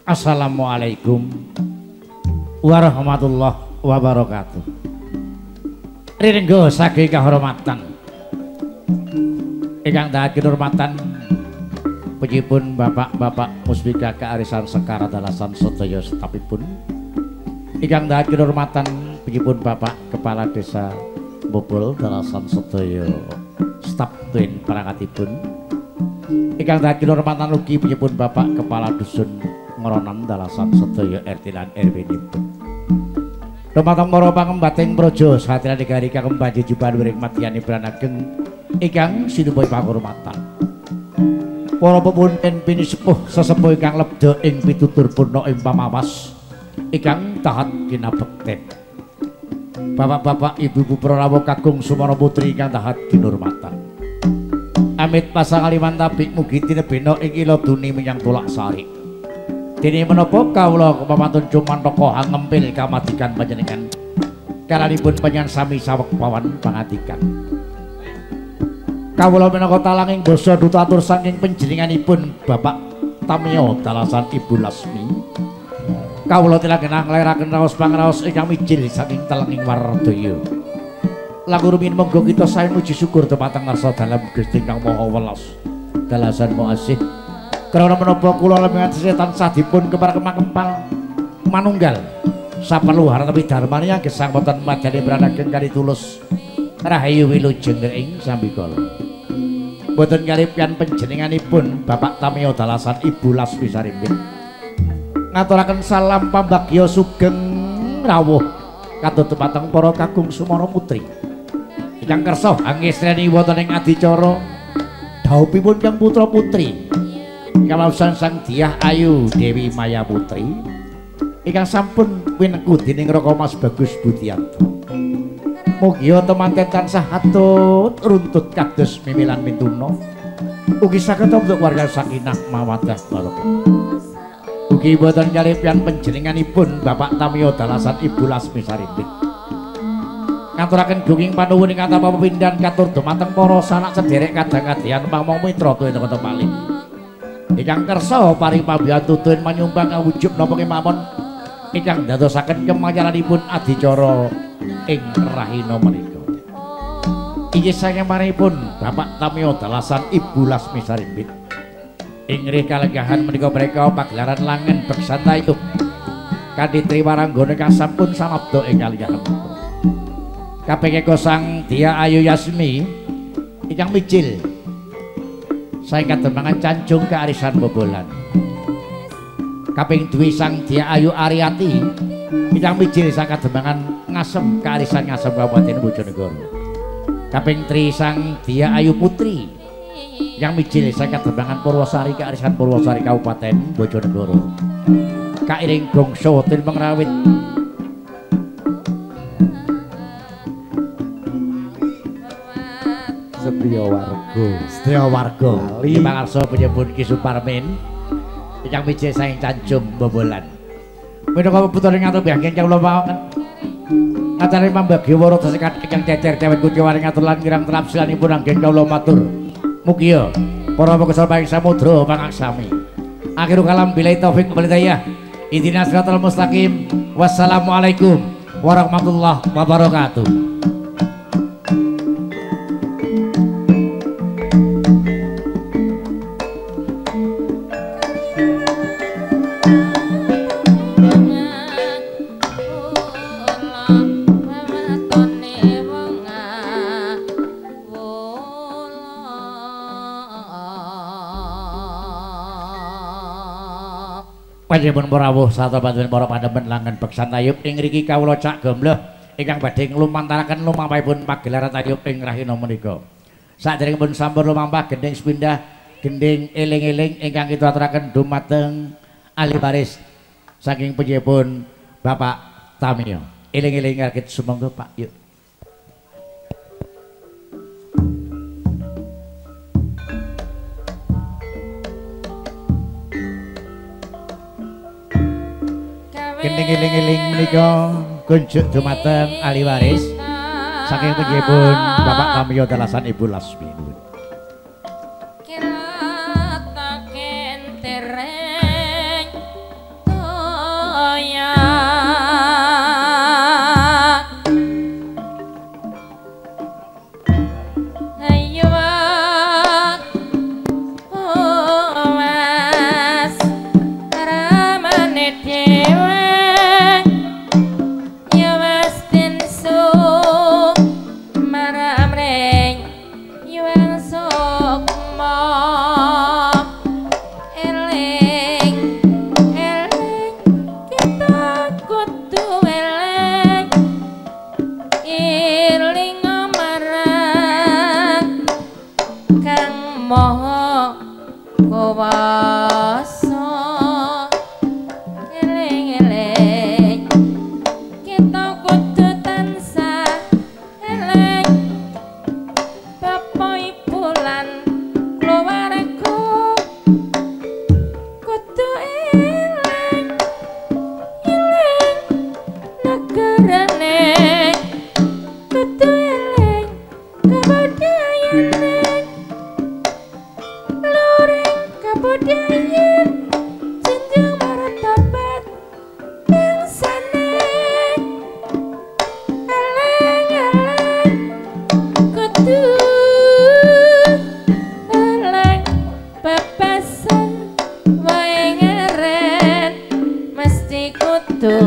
Assalamualaikum warahmatullahi wabarakatuh. Rirenggo saking kahormatan ingkang dahat kinurmatan puji-pun bapak-bapak Muspika Kearisan Sekar Dalasan sedaya stafipun. Ingkang dahat kinurmatan puji-pun Bapak Kepala Desa Bobol Dalasan sedaya staf tuwin perangkatipun. Ingkang dahat kinurmatan ugi puji-pun Bapak Kepala Dusun Ngronan Dalasan sedaya RT lan RW-nipun. Dumateng para pangembating praja satria negari kang banji juban wiring madyaning pranageng ingkang sinumpa pangurmatan. Para pepunten pinisepuh sesepuh ingkang lebda ing pitutur purna ing pamawas ingkang tahat kinabekten. Bapak-bapak, ibu-ibu prarawuh kakung sumara putri ingkang tahat kinurmatan. Amit pasang aliman tabik mugi tinebena ing ila duni menyang tulak sari. Dene menapa kawula kepamantun cumantaka angempil kamadikan panjenengan. Kalanipun panjenengan sami saweg pawan pangadikan. Kawula minangka talanging basa duta atur saking panjenenganipun Bapak Tamiyo Dalasan Ibu Lasmi. Kawula tilagenah ngleraken raos pangraos ingkang mijil saking telenging wardaya. Langkung rumiyin monggo kita sae muji syukur dumateng ngarsa dalem Gusti Kang Maha Welas. Dalasan Muasih. Krana menapa kula lemengan tansah dipun kepar-kempal manunggal saperlu harta dharmani gesang wonten madyaning pranageng kali tulus rahayu wilujeng ing sambikala. Boten kalipian panjenenganipun Bapak Tamiyo Dalasan Ibu Lasmi Sarimbit ngaturaken salam pambagya sugeng rawuh katut dumateng para kakung sumara putri ingkang kersa angestreni wonten ing adicara dhaupipun kang putra putri kawausan Sang Dyah Ayu Dewi Maya Putri ingkang sampun winengku dening Raka Mas Bagus Budianto. Mugia temanten tansah atut runtut kados mimilan mintuna. Ugi saged untuk warga sakinah mawaddah warahmah. Ugi boten kalipian panjenenganipun Bapak Tamiyo Dalasan Ibu Lasmi Sarimbit. Ngaturaken gunging panuwun ingkang tanpa pepindhan katur dumateng para sanak sederek kadang kadian pamong mitra tuwin kota malih. Ingkang kersa paring pambiyantu tuwin manyumbang awujud napa kemawon ingkang ndadosaken kemayaranipun adicara ing rahina menika. Inggih saking maripun Bapak Tamiyo Dalasan Ibu Lasmi Sarimbit. Ing rih kalenggahan menika mereka pagelaran langen beksan tayub kanthi triwaranggana ingkang sampun samapta ing kalenggahan menika. Kaping eka Sang Dyah Ayu Yasmi ingkang mijil saking kademangan Cancung Kearisan Bobolan. Kaping dwi Sang Dyah Ayu Ariati ingkang mijil saking kademangan Ngasem Kearisan Ngasem Kabupaten Bojonegoro. Kaping tri Sang Dyah Ayu Putri yang mijil saking kademangan Purwosari Kearisan Purwosari Kabupaten Bojonegoro. Kairing gongso tin pengrawit Setya warga, setya warga. Pangarsa penyebut Ki Suparmin ingkang mijil saking Cancung Bobolan. Minangka putra ngatur biyangking kawula mawon ngatari pambagya wara sekat ingkang cecer cewek kuciwaring ngatur lan kirang trapsilanipun anggen kawula matur. Mugia para peksa paing samudra pangaksami. Akhirul kalam billahi taufik wal hidayah. Ihdinas siratal mustaqim. Wassalamualaikum warahmatullahi wabarakatuh. Panjenengan rawuh sarta panjenengan para pandemen langen beksan tayub ing ngriki kawula Cak Gembleh ingkang badhe nglumantaraken lumampahipun pagelaran tayub ing rahina menika. Saderengipun sampun lumampah gendhing sepindah gendhing eling-eling ingkang kita aturaken dumateng ahli waris saking panjenengan Bapak Tamiyo. Eling-eling rakit sumangga Pak yuk. Gendhing eling-eling menika kunjuk dumateng ahli waris saking panjenengan Bapak Tamiyo Dalasan Ibu Lasmi. Yen jenjang martabat bangsane eleng-eleng kudu eleng bebasan wae ngeren mesti kudu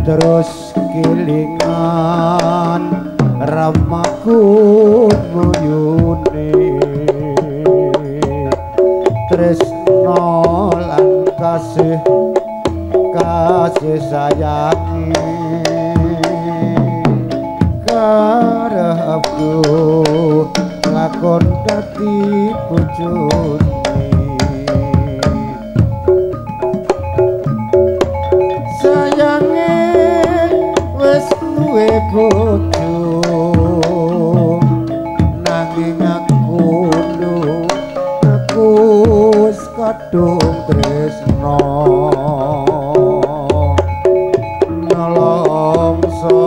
Terus kelingan ramaku muyune tresno lan kasih kasih sayangi karepku lakon dadi bojone sayange wis duwe bojo nanging aku aku wis kadung tresno nelongso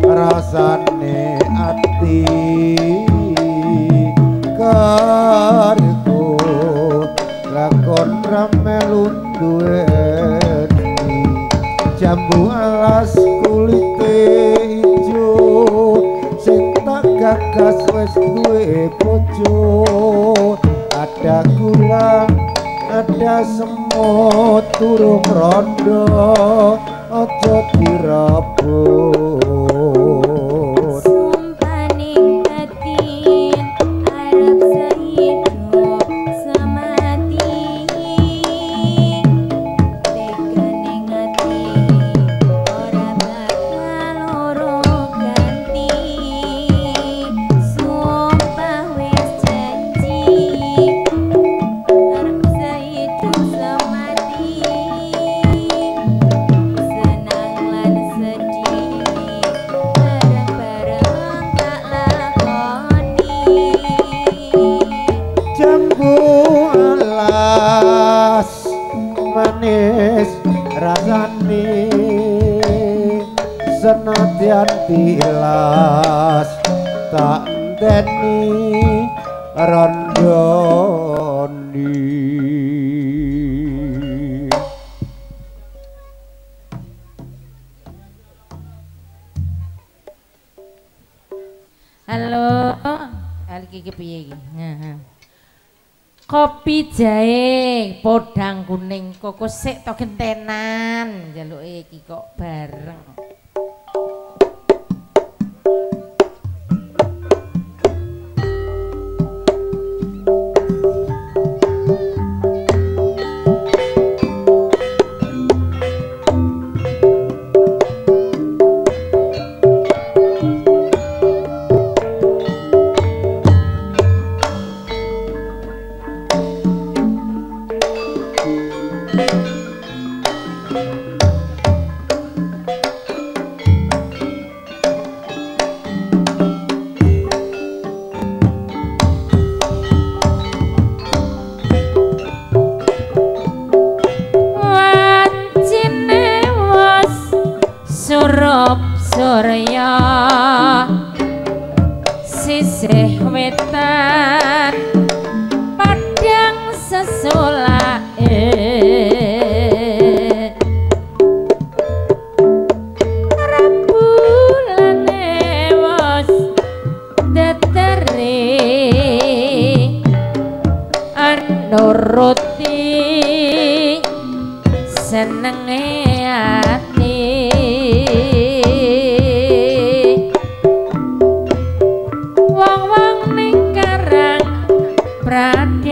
rasane ati karepku lakon ra melu duweni jambu alas kulite ijo sing tak gagas wis duwe bojo ada gula Ada semut turung rondo aja direbut. Sumpaning batin arep sehidup semati, teganing ati ora bakal loro ganti. Sumpah wis janji arep sehidup semati, senang lan sedih bareng-bareng tak lakoni. Jambu alas manis rasane, senadyan tilas tak enteni rondoni. Halo, iki piye iki? Heeh. Kopi jahe podang kuning koko sik to gentenan njaluke iki kok bareng. Wancine wis surup surya sisih wetan padang sesulake, rembulane wis detere anuruti senenge ati. Wong-wong ning karang pradesan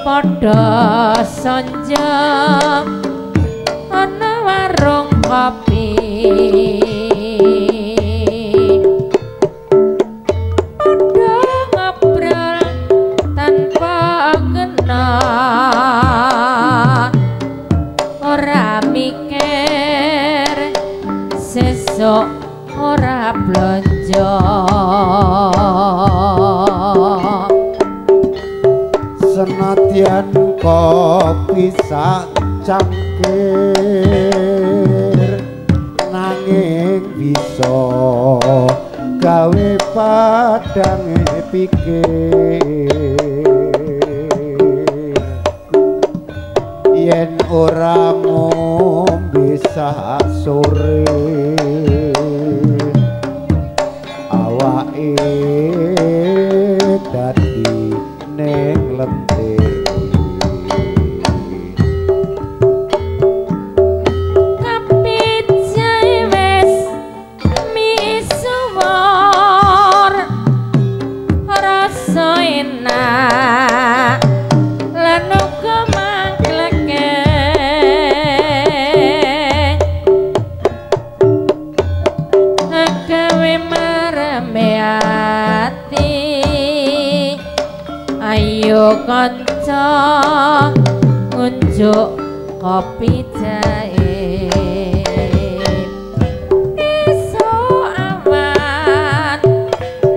padha sonjom ana warung kopi, padha ngobrol tanpa kena, ora mikir sesuk ora blonjo. Senadyan kopi sak cangkir nanging bisa gawe padange pikir, yen ora ngombe sak sore awake dadi ning lentir. Kapijae wis misuwur rasa enak lan uga mangkleke, gawe mareme ati. Ayo kanca ngunjuk kopi jahe, esuk awan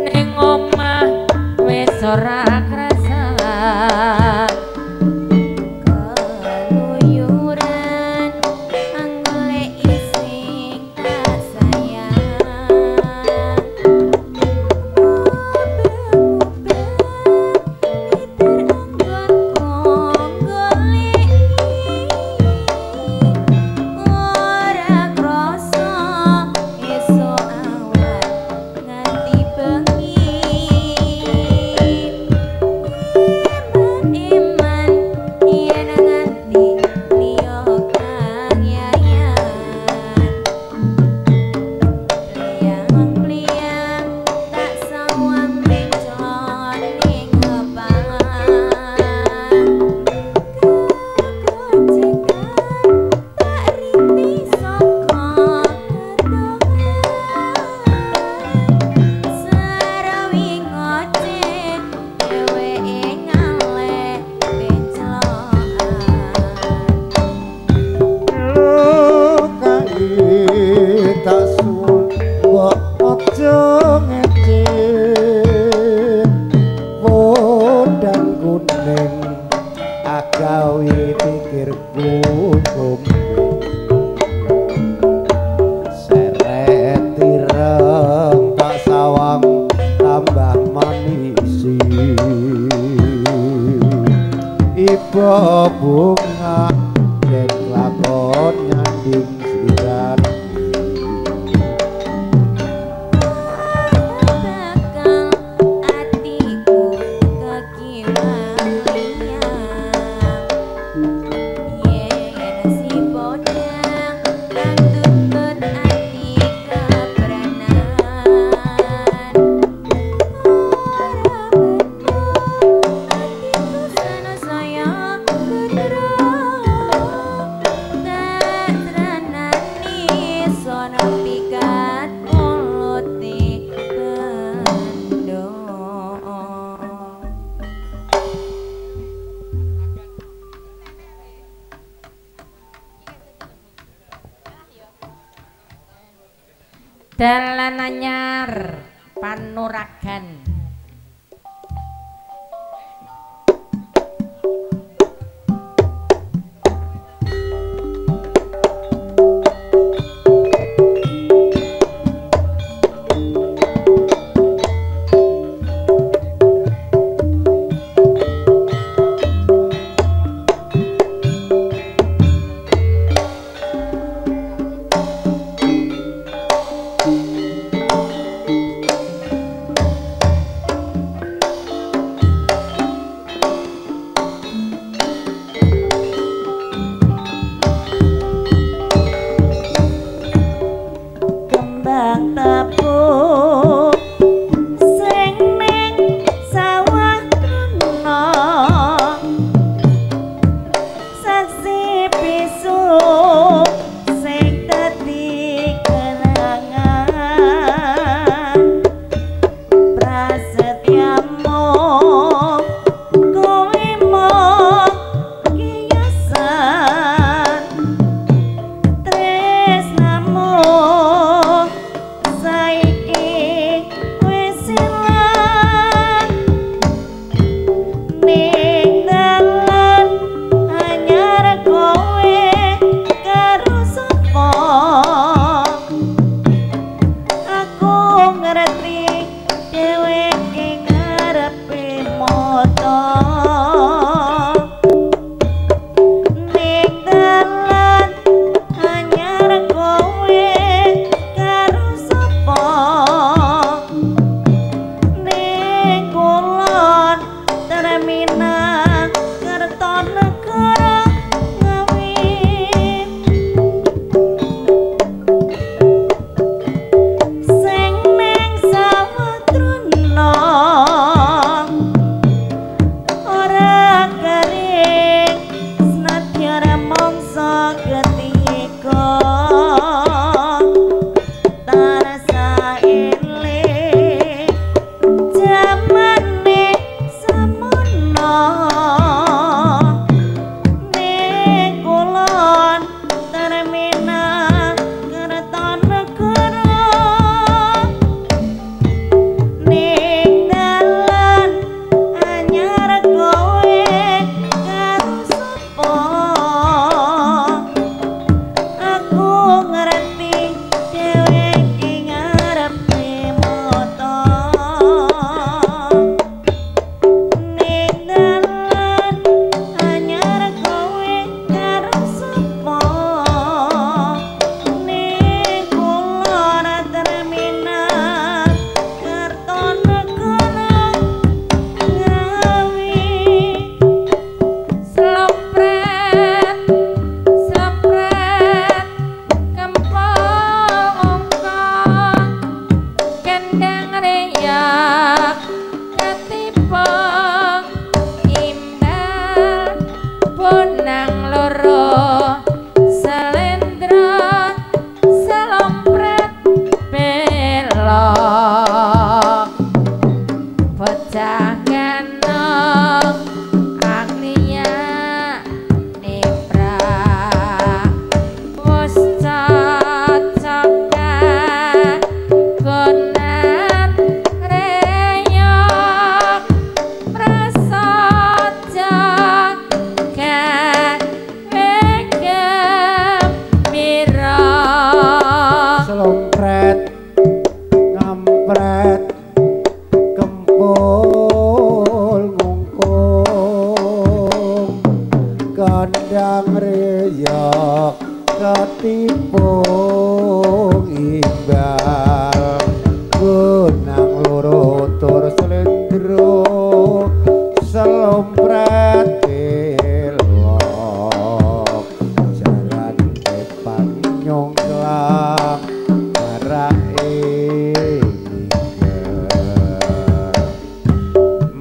ning omah wis ora krasa, keluyuran anggoleki sing tak sayang, mubeng-mubeng miter anggonku goleki. Tak gawe pikirku kumpul seret ireng tak sawang tambah manisi iba bunga yen lakon nyanding sliran. Dalan anyar panuragan. Kondang reyok ketipung imbal gunang loro tur slendro selompret elok jaran depan nyongklak marake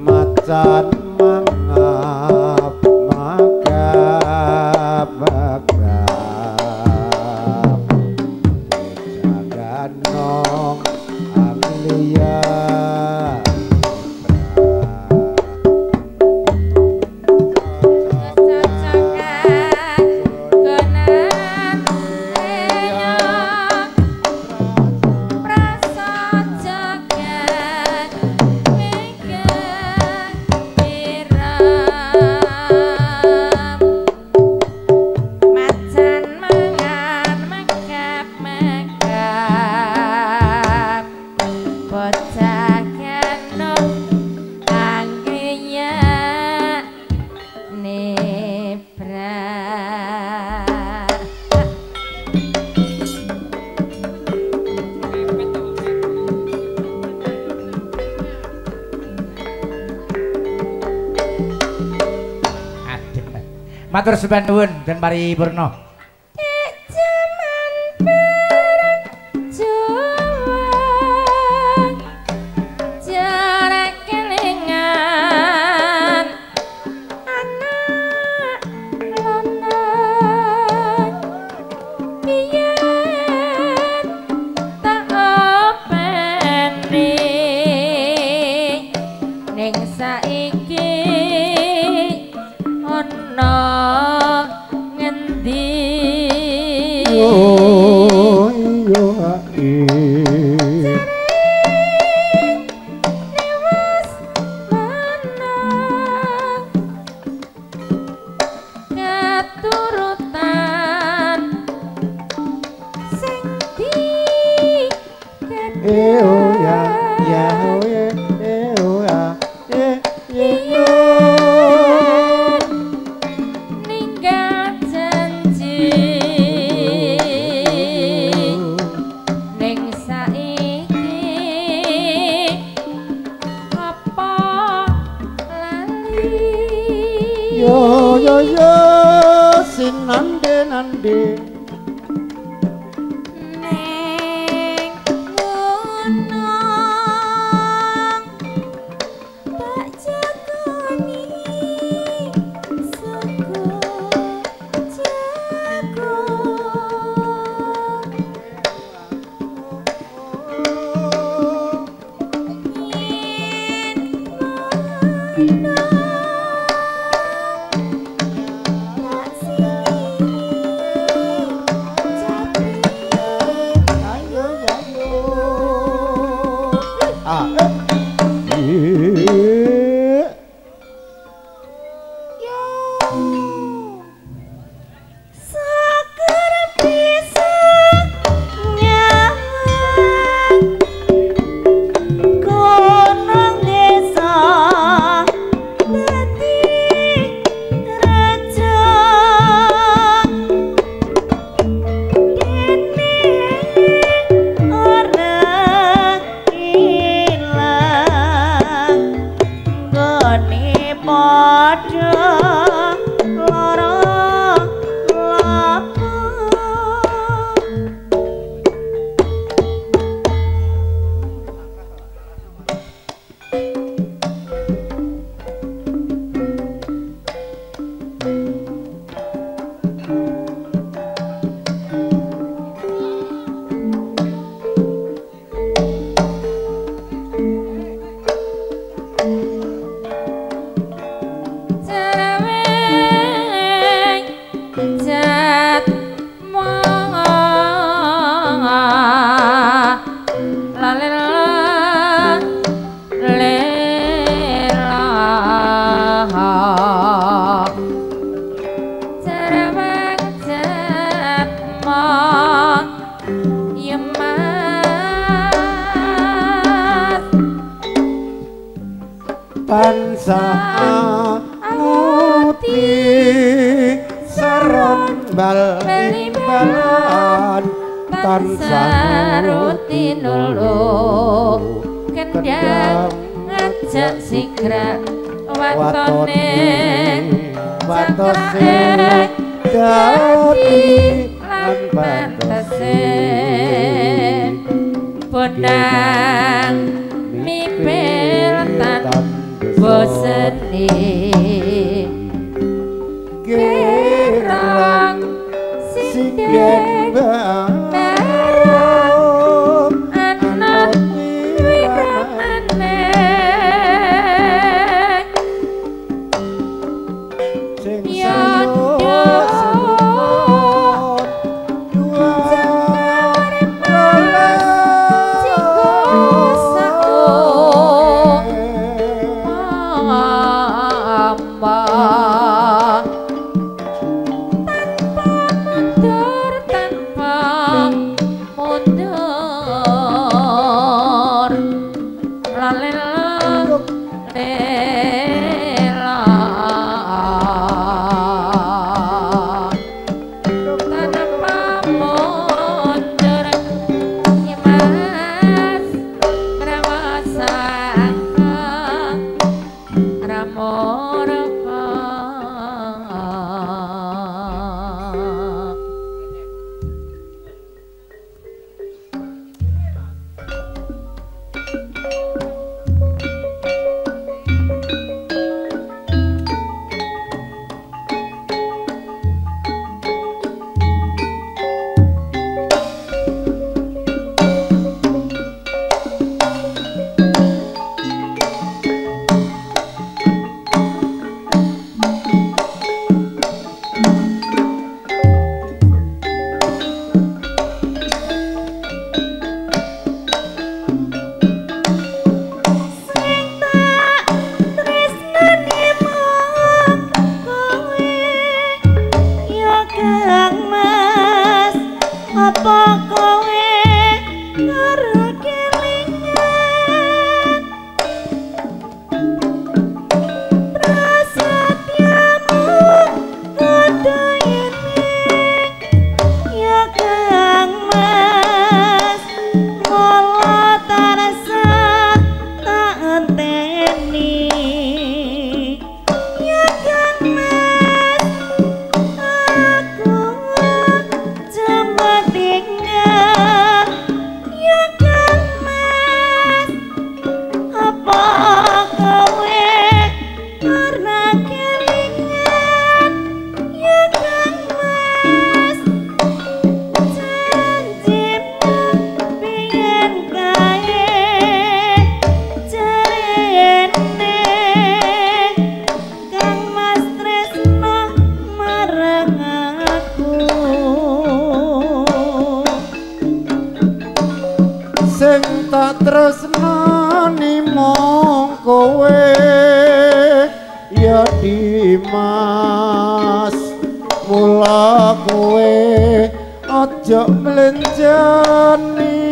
macan mangap magap magap jaganong amlia. Matur sembah nuwun den paripurna. Jaman perang Jawa jarak kelingan anak lanang biyen tak openi ning saiki ana ngendi. Yo yo Niwas menang keturutan sing di eh ya ya eh ya eh yo ninggal janji ning saiki apa lali. Yo yo yo sinande nande ning gunung tak jagoni sego jago yen ngono tak sini japi. Ayo ayo ah eh Yo saker bisa nyang gunung desa dadi raja dene ora ilang nggone padha lara lapo. Cereweng jat la lela cereweng jat yemas tansah Ati Imbal-imbalan tansah rutinulu kendang ngajak sigra watone watose dadi lan pantese bonang mipil tan boseni gerang sinden bareng anut wiramane sing tresnani mung kowe ya Dimas, mula kowe aja mlenjani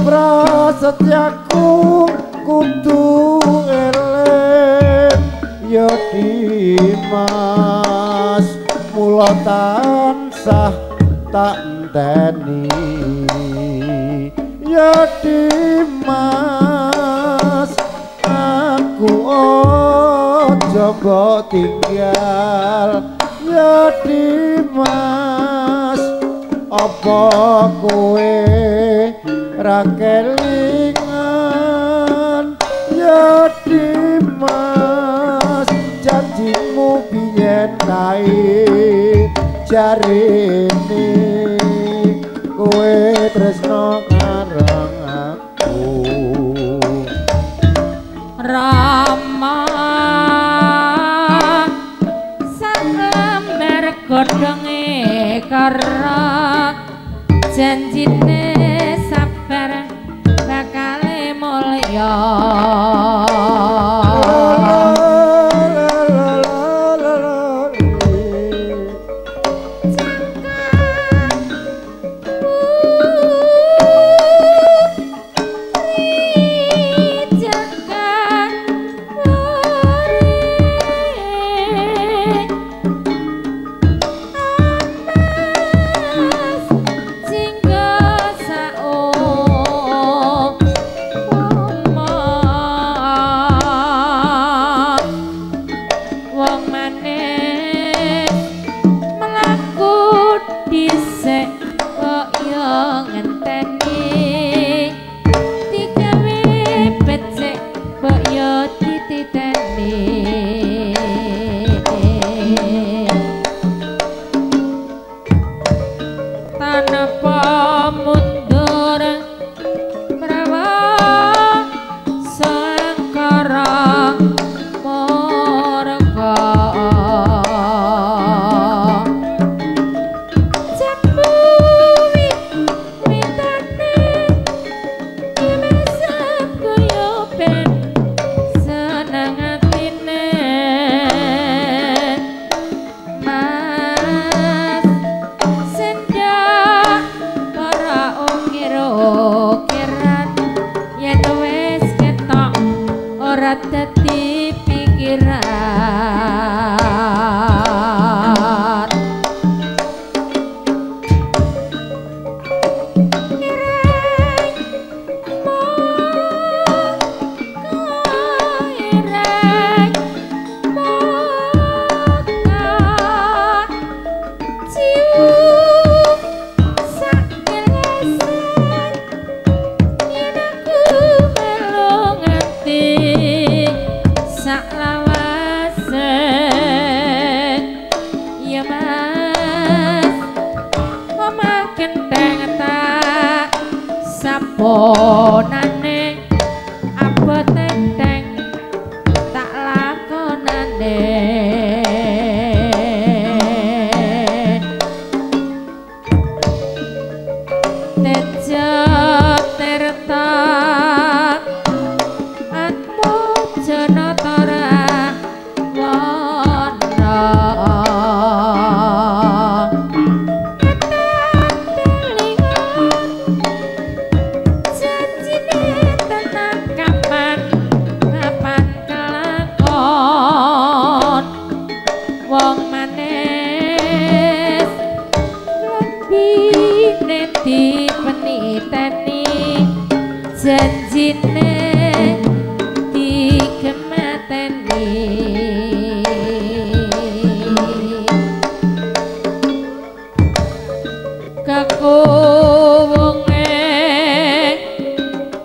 prasetyaku kudu eling ya Dimas, mula tansah tak enteni ya Dimas, aku aja mbok tinggal ya Dimas, apa kowe ra kelingan ya Dimas, janjimu biyen kae jarene kowe tresno karang aku. Rama salembar godhonge kara janjine sabar bakale mulya. Tanpa mundur prawa sangkara murka jambu witane mesep koyo ben seneng atine Mas senja ora ukir-ukiran yen wis ketok ora dadi pikiran. Ireng moka cium sakelesan yen aku melu ngerti saklawase ya Mas omah genteng tak saponane abot enteng tak lakonane. Tejo tirta atmojana tara wana ketan telingan janjine tenan kapan kapan kelakon wong manis lambine dipeniteni janjine digemateni. Kekuwunge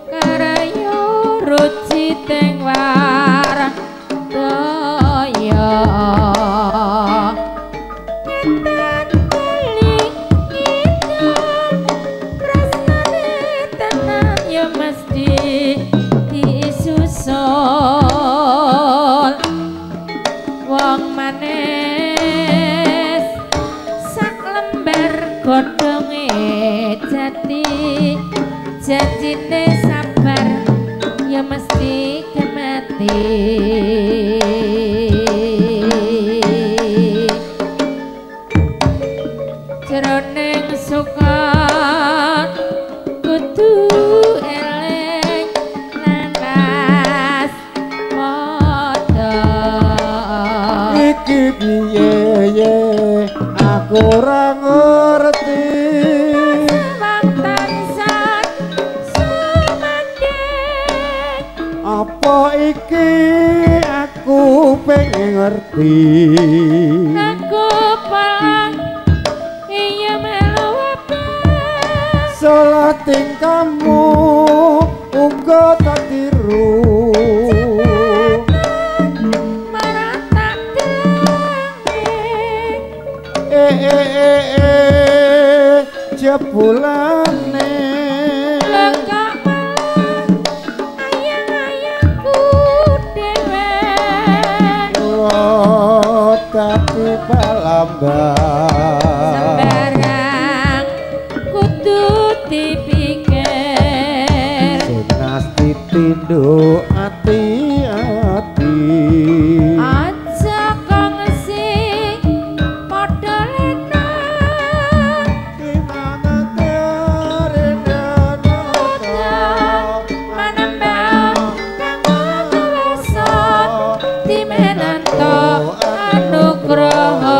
karayu ruci teng warang daya ngetan bali ngidul tresnane tenan ya mesti disusul wong manis sak lembar godhonge jati janjine sabar ya mesti kemati. Jroning sukan kudu eling lan waspada. Iki piye ye aku ora ngerti. Wong tansah sumandhing Apa iki aku pengen ngerti. Aku palang iya melu apa Salah tingkahmu uga tak tiru. Marang tak delange Eh eh eh eh jebulane lekak malah ayang-ayangku dhewe lo dadi balambang. Sembarang kudu dipikir Senas ditinduk ati-ati. Aja kongsi padha lena manembang kanggo kuwasa dimenanto anugraha.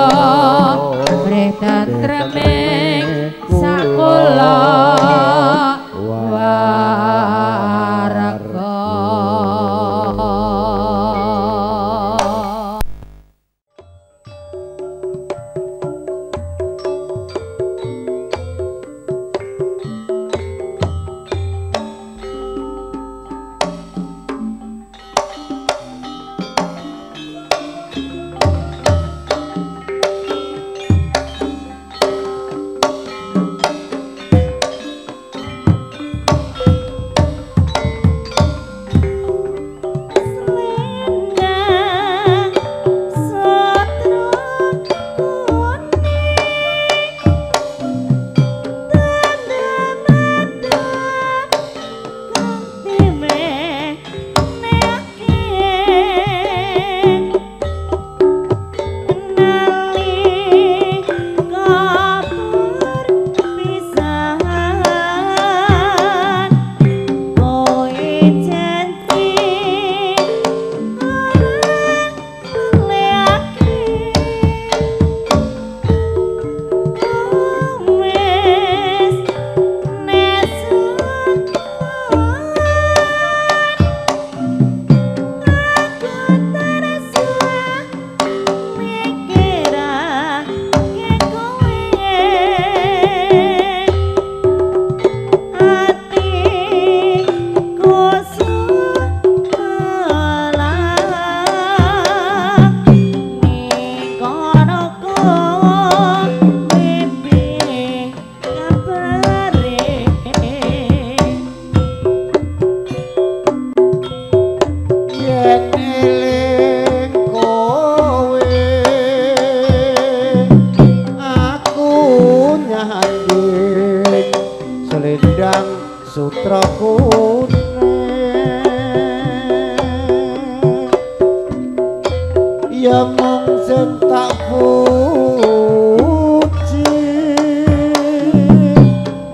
Ya mung sing tak puji,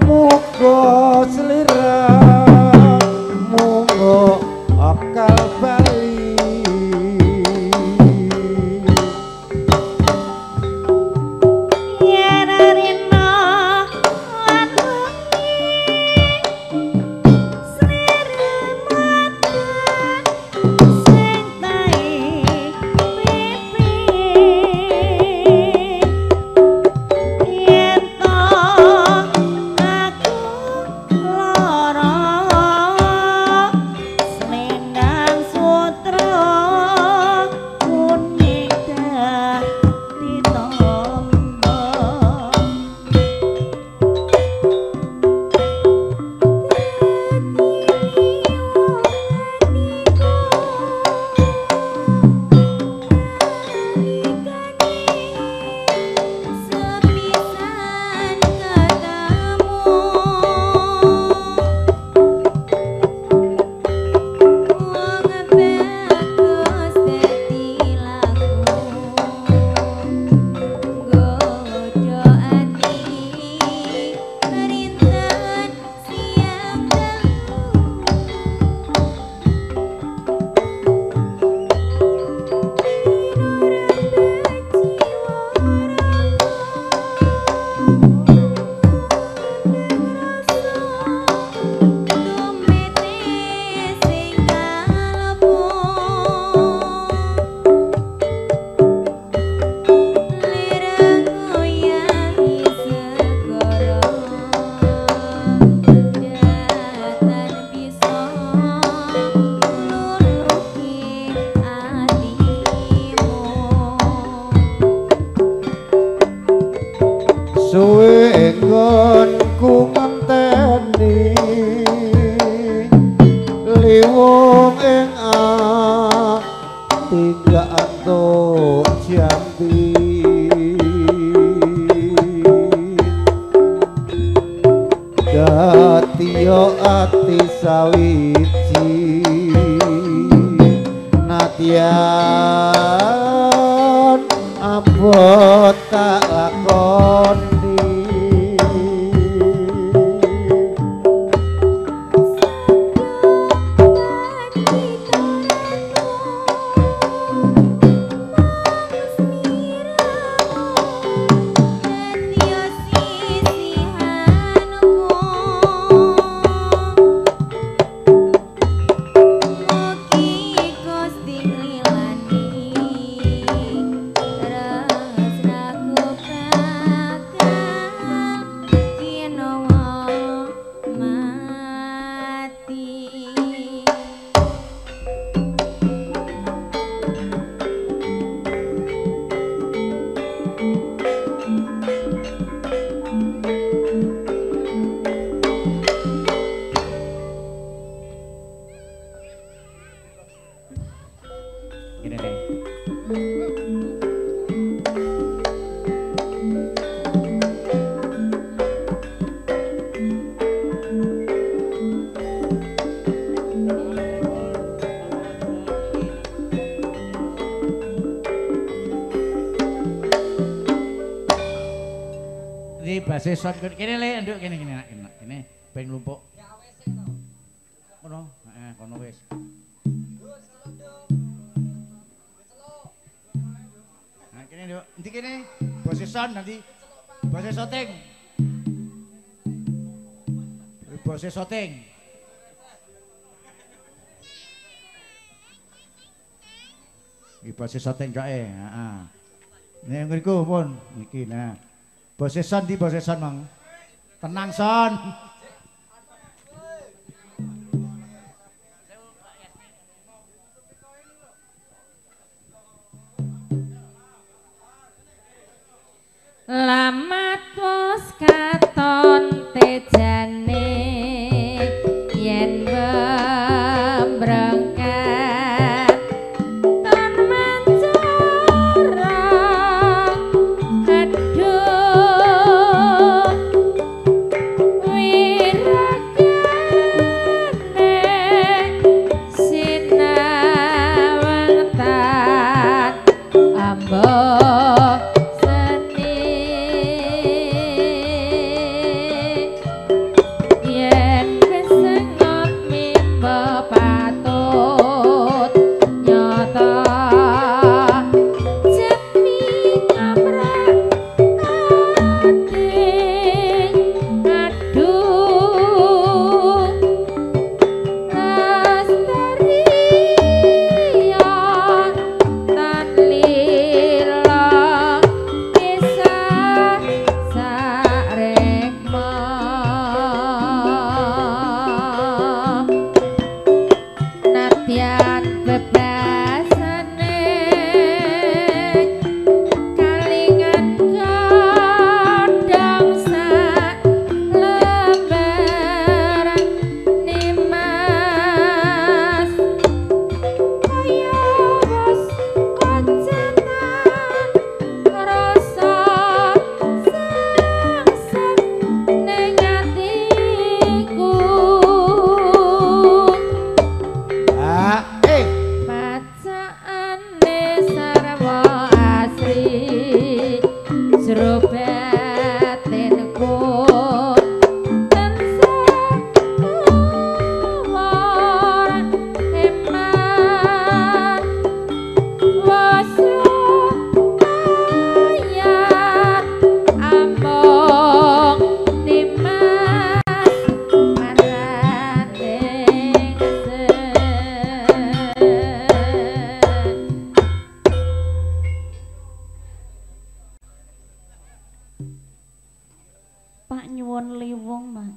muga sliramu akal bali. Yen rina lan wengi sliramu sing tae pipi, yen to aku lara slendang sutra kuning dadi tombo. Sepisan ketemu wong bagus dadi laku, godho ati rinten siang dalu. Suwe enggonku ngenteni liwung ing ati gak entuk jambi. Dadi yo ati sawiji nadyan abot tak lakoni. Ngene deh. Ini base son kene le nduk kene kene kene kene ben nglumpuk. Kono, heeh kono wis. Nah kene nduk, endi kene? Bose son nanti bose syuting. Bose syuting. Iki bose syuting kae, heeh. Nek ngriku pun iki nah. Bose son di bose son mang. Tenang son. Lamat wis katon tejane yen bembrengkat tan mancara aduh wiragane sinawang tan mimba seni yen wis sengot mimba patut nyata jemi ngamrak ati aduh lestariya tan lila kisah sarekma nadyan bebasane kalingan godhong sak lembar nimas kaya wis koncenan rasa sangsek ning atiku. Ah, eh. Macaane sarwa asri jero batinku tansah luwar eman waslu ayat among nimas marane ingsun. Pak nyuwun liwung, Mak.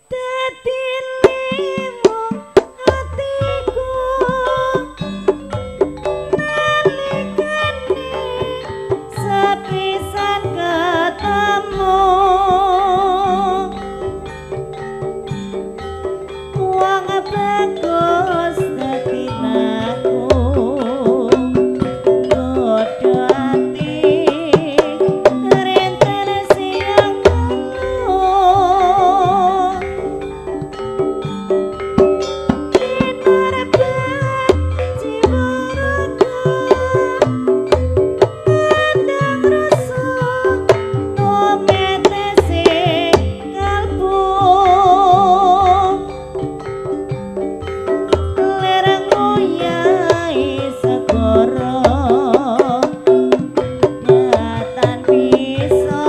Dadi liwung atiku nalikane sepisan ketemu. Wong bagus dadi aku godho ati renten siang dalu tinerbat jiwa raga pandang rasa tumetese kalbu lereng nguyai segara datan bisa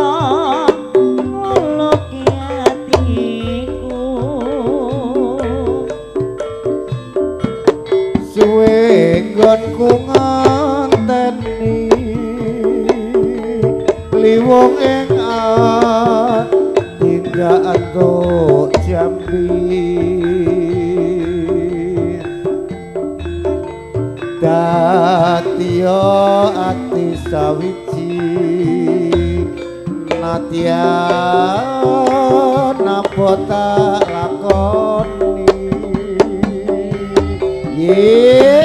nguluki atiku. Suwe nggonku nganteni liwung ing ati gak entuk jambi dadi ati sawiji nadyan napa tak lakoni ye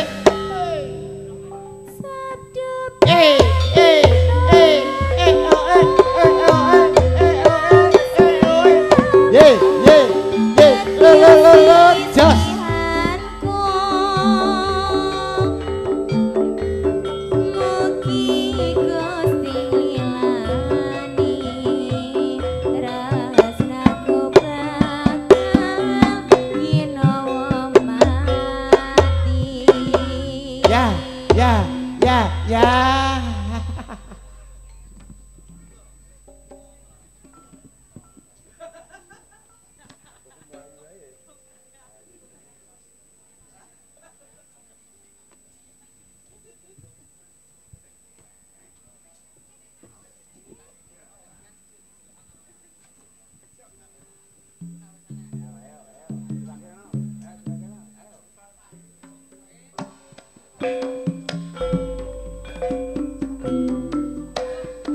eh eh eh eh oh eh eh oh eh eh oh eh eh oh eh ye ye ye lo lo lo lo jos. Mugi Gusti ngilani tresnaku bakal yinawa mati. Ya ya ya ya.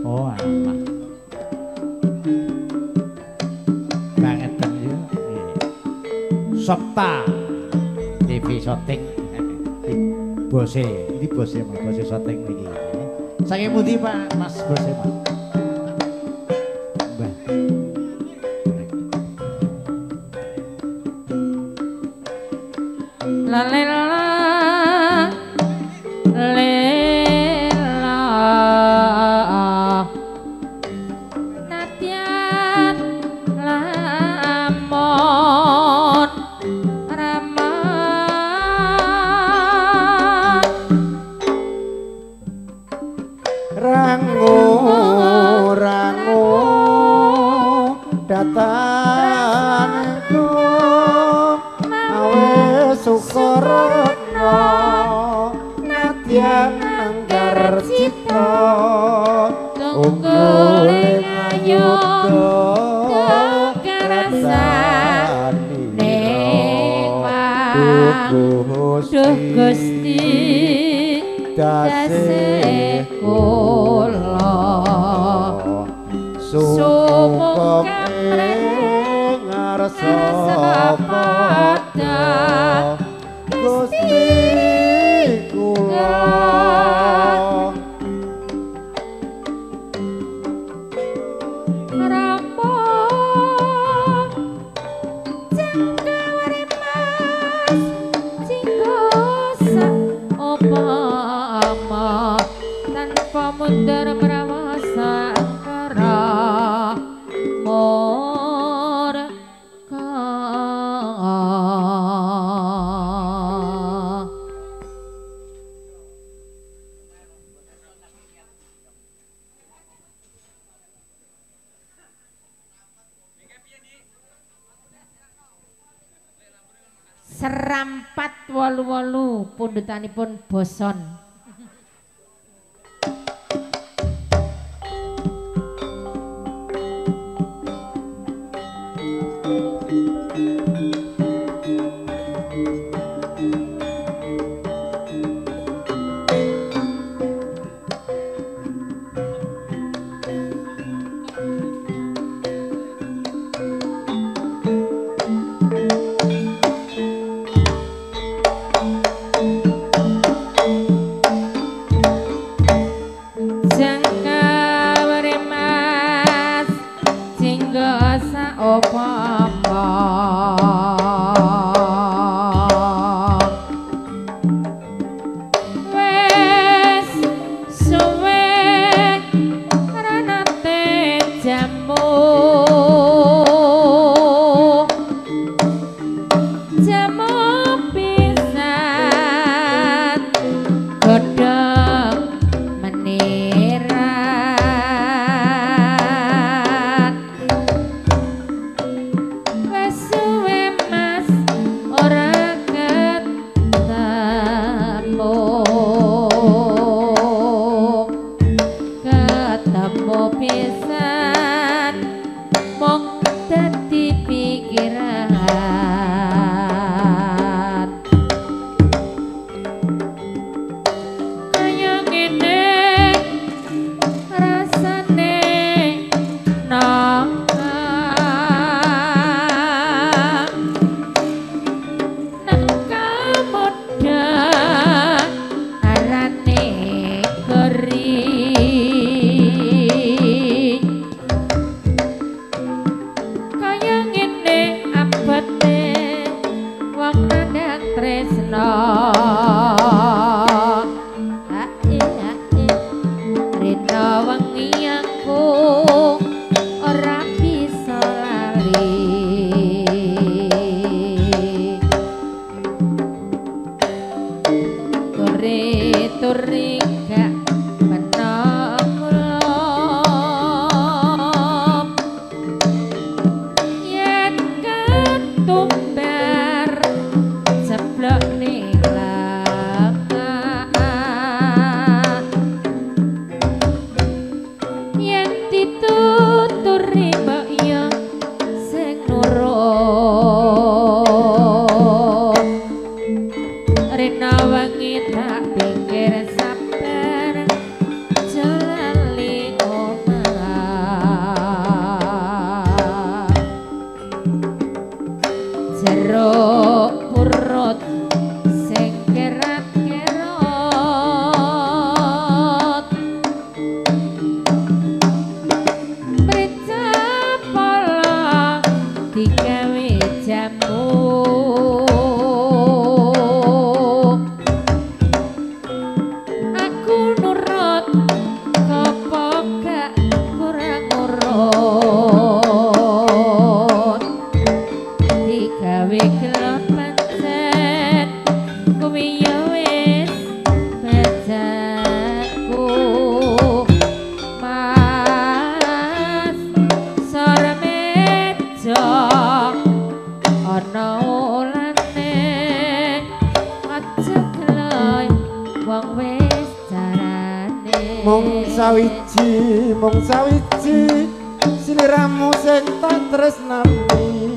Oh, alah. Bangeten yo. Sopta TV Shooting. Bose, iki bose, Mas, bose shooting niki. Saking pundi Pak Mas bose, Pak? Mbah. Lela lela nadyan lamun rama rangu rangu datanku awe sukoretno nadyan anggar citra unggul ayuda Duh Gusti dasih kula sumangga ing ngarsa padha Gusti kula. Mundur merawasa angkara murka. Serampat 88 pundutanipun boson. Digawe jamu. Sawiji mung sawiji sliramu sing tak tresnani.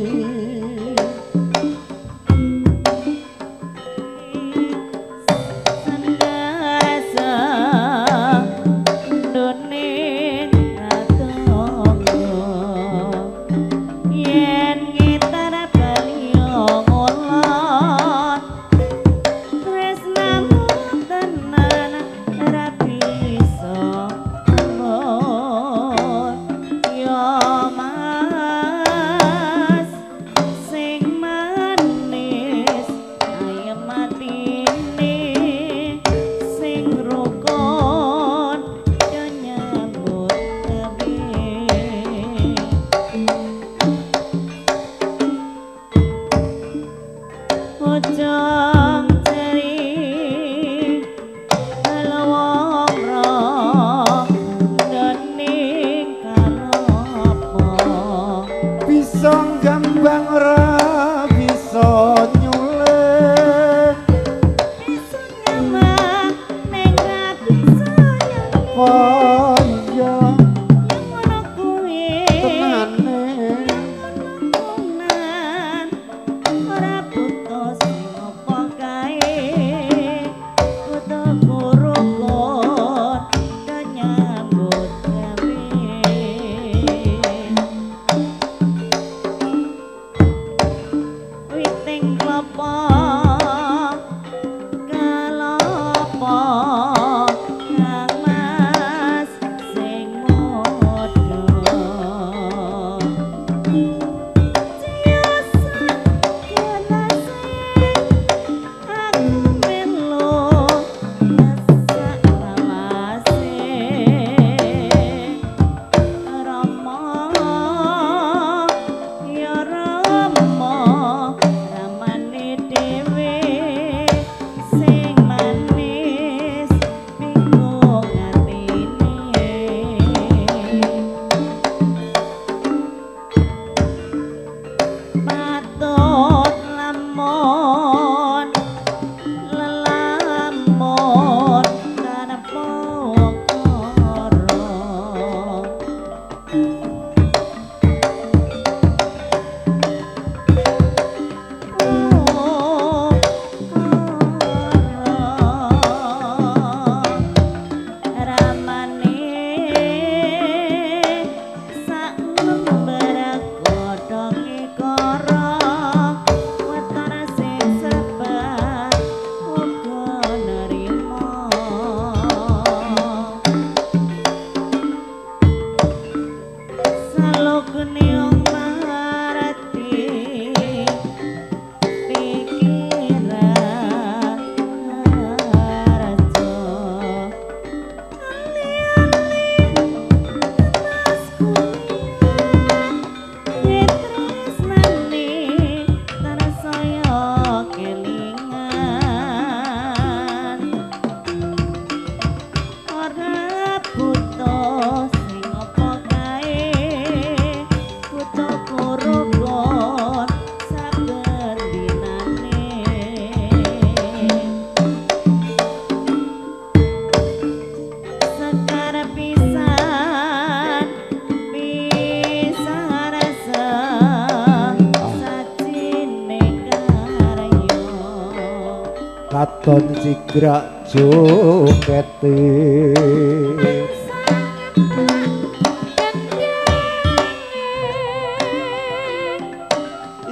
Katon sigrak jogete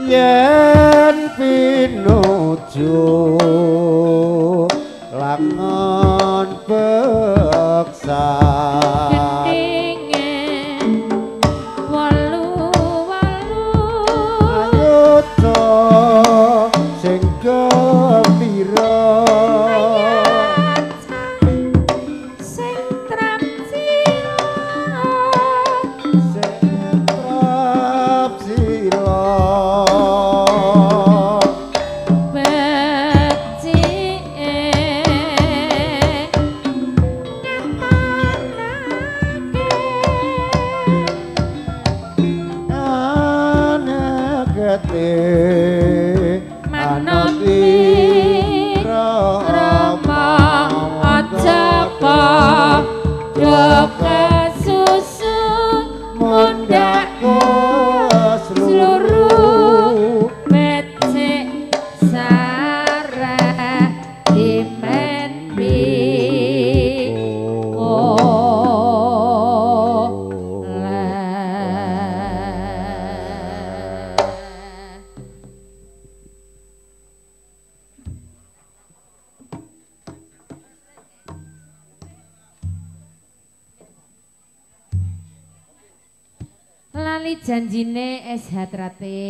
yen pinuju langon beksa Rama aja padha. Lali janjine SH Trate.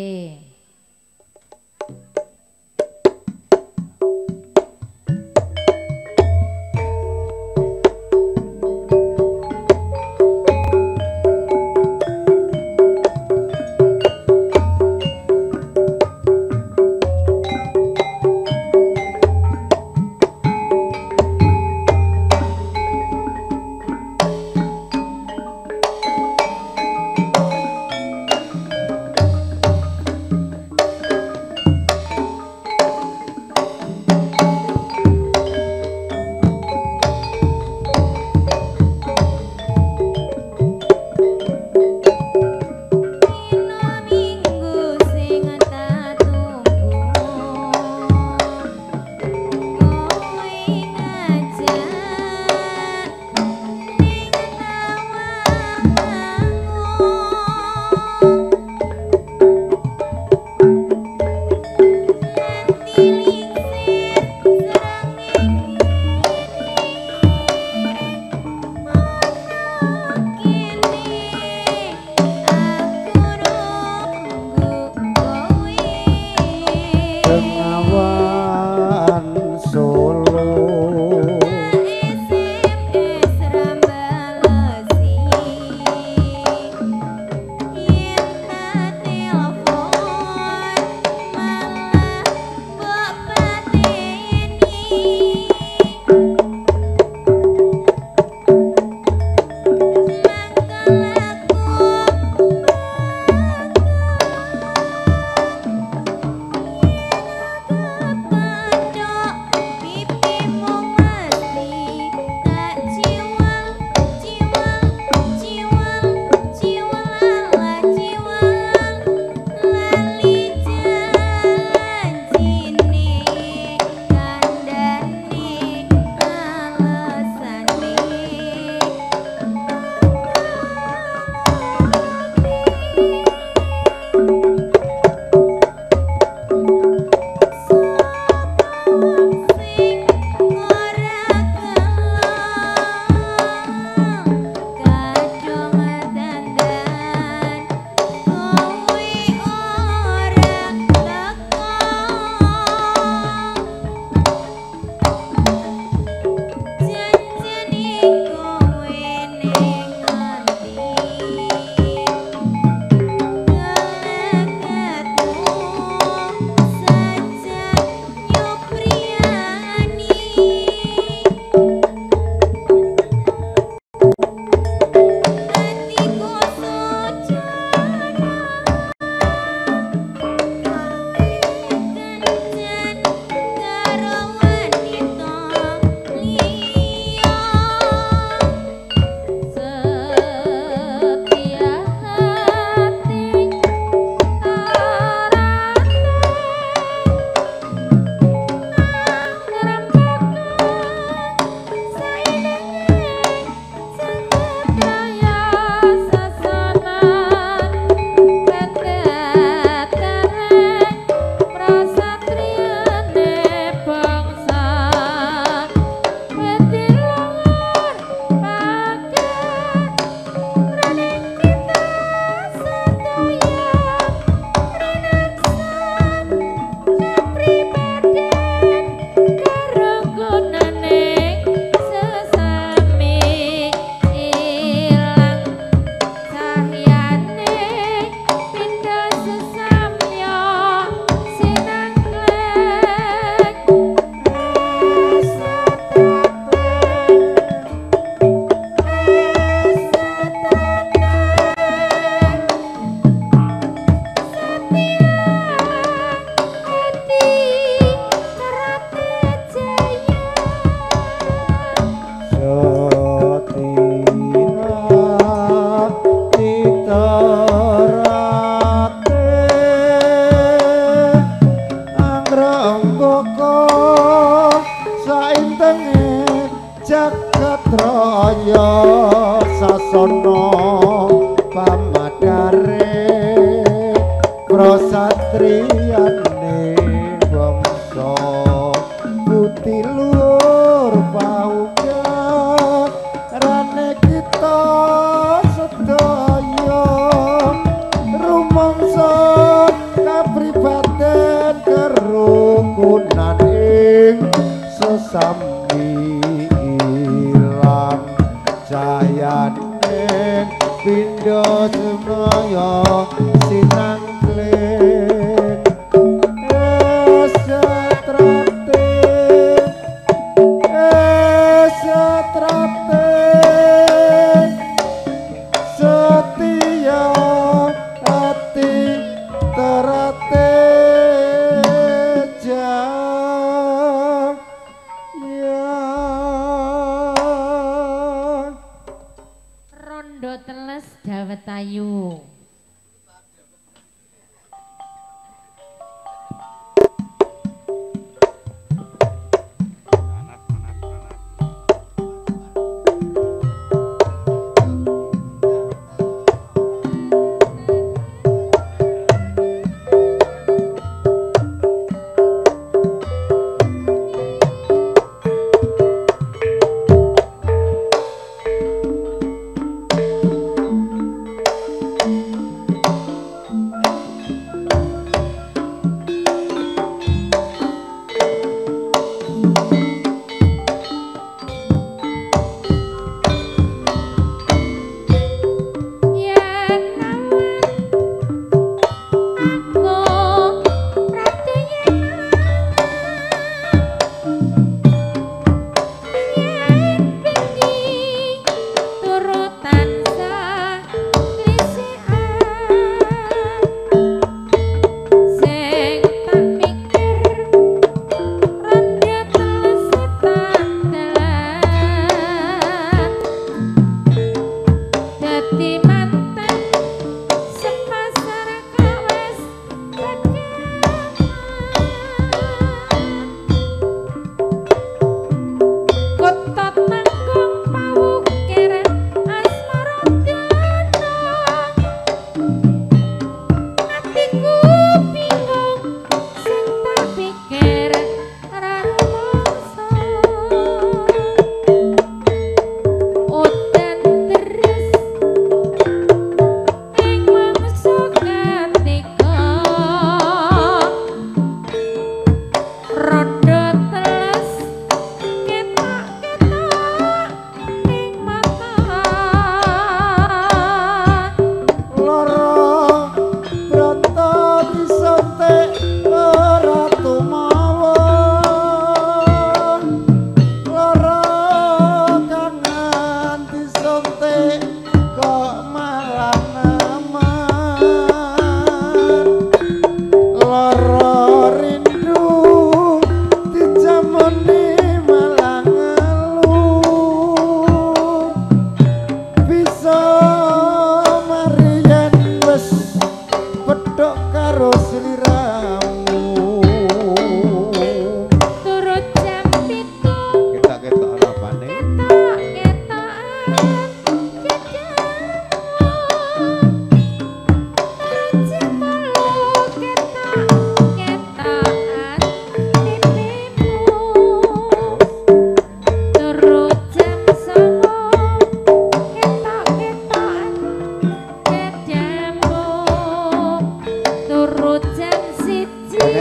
Sasana pamadare prasatriyane bangsa putih luhur paugarane kita sedaya. Terate jaya. Rondo teles dawet ayu.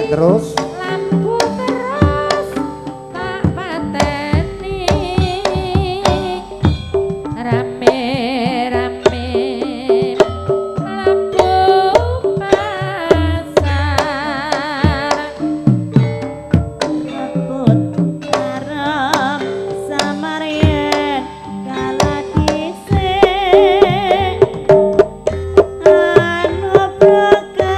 Terus lampu terus tak pateni rame-rame lampu pasar rebut arep samaryen kala dhisik anu braka.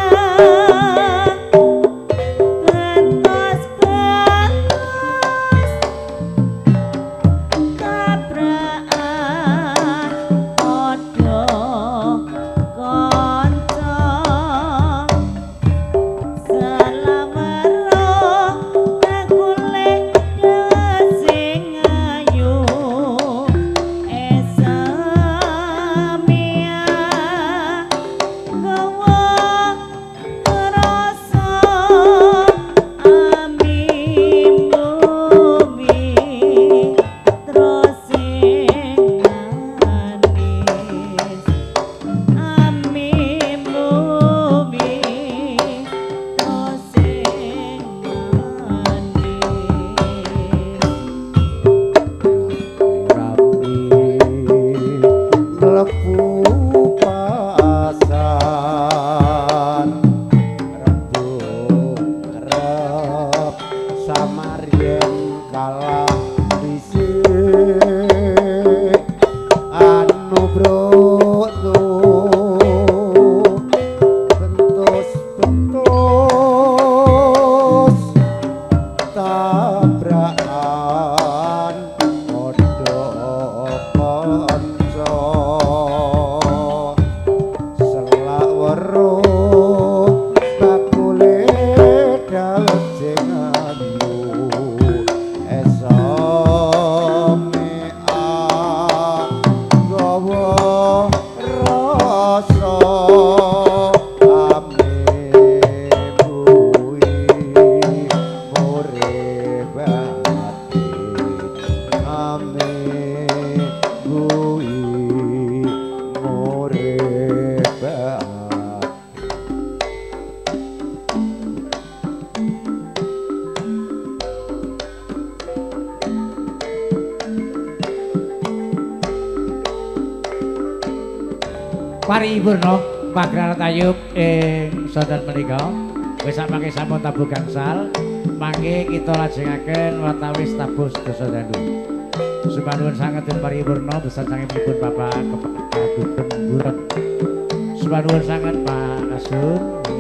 Paripurna pagelaran tayub ing sonten menika wis samangke sampun tabuh gangsal, mangke kita lajengaken watawis tabuh sedasa dalu. Supanuwun sanget den paripurna besan sangipun Bapak Kepala Dusun Buron. Supanuwun sanget Pak Kasun.